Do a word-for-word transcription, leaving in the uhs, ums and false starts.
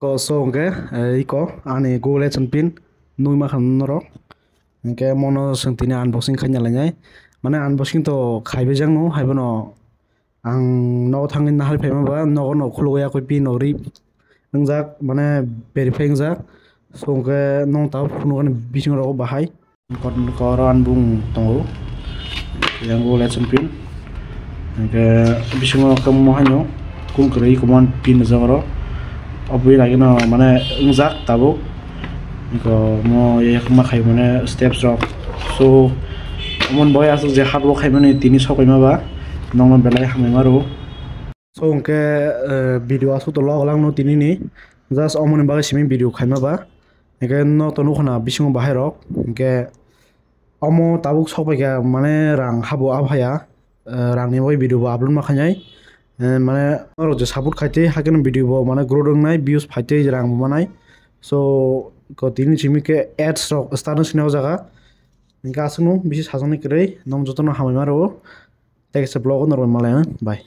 Ko so hwnkhe, eh, iko ani Google AdSense pin nui ma kha norok. Hwnkhe mono chwng tini unboxing khaina lainai. Mane unboxing to khaibai jak no, haibo no ang nogo thangwi nahar phaima ba, nogo no khulugwi yakwi pin no ri wngjak, mane verify wngjak. So hwnkhe nong tabuk phunukani bising rogo bahai. Kor, kor an bung tongo. Yang Google AdSense pin. Hwnkhe bisingo khe mo haino kung kwrwi command pin rijak oro. Obwi lagino mane wngjak tabuk. Iko mo yakma khai mane steps rok. So, omon boy aswk je hard work khaimani tini sokoima ba. Nongno belai hamai maro. So hwnkhe, eh, video aswk to log langno tini ni. Just omoni bagwi simi video khaima ba. Hwnkhe no to nukho na bisingo bahai rok. Hwnkhe omo tabuk sok bai kha mane rang habo aphaya. Eh, rangni bagwi video bo upload ma khainai. Eh, mane norok je support khaitwi hakhe no video bo mane growth wngnai, views phaitwi rang bo manai. So ko tini simi khe ads rok start wng sini o jaga. Hwnkhe aswkno bisi sajaknai kwrwi nong jotono hamai maro. Tei kaisa vlog o norok bai malai ang. Bye.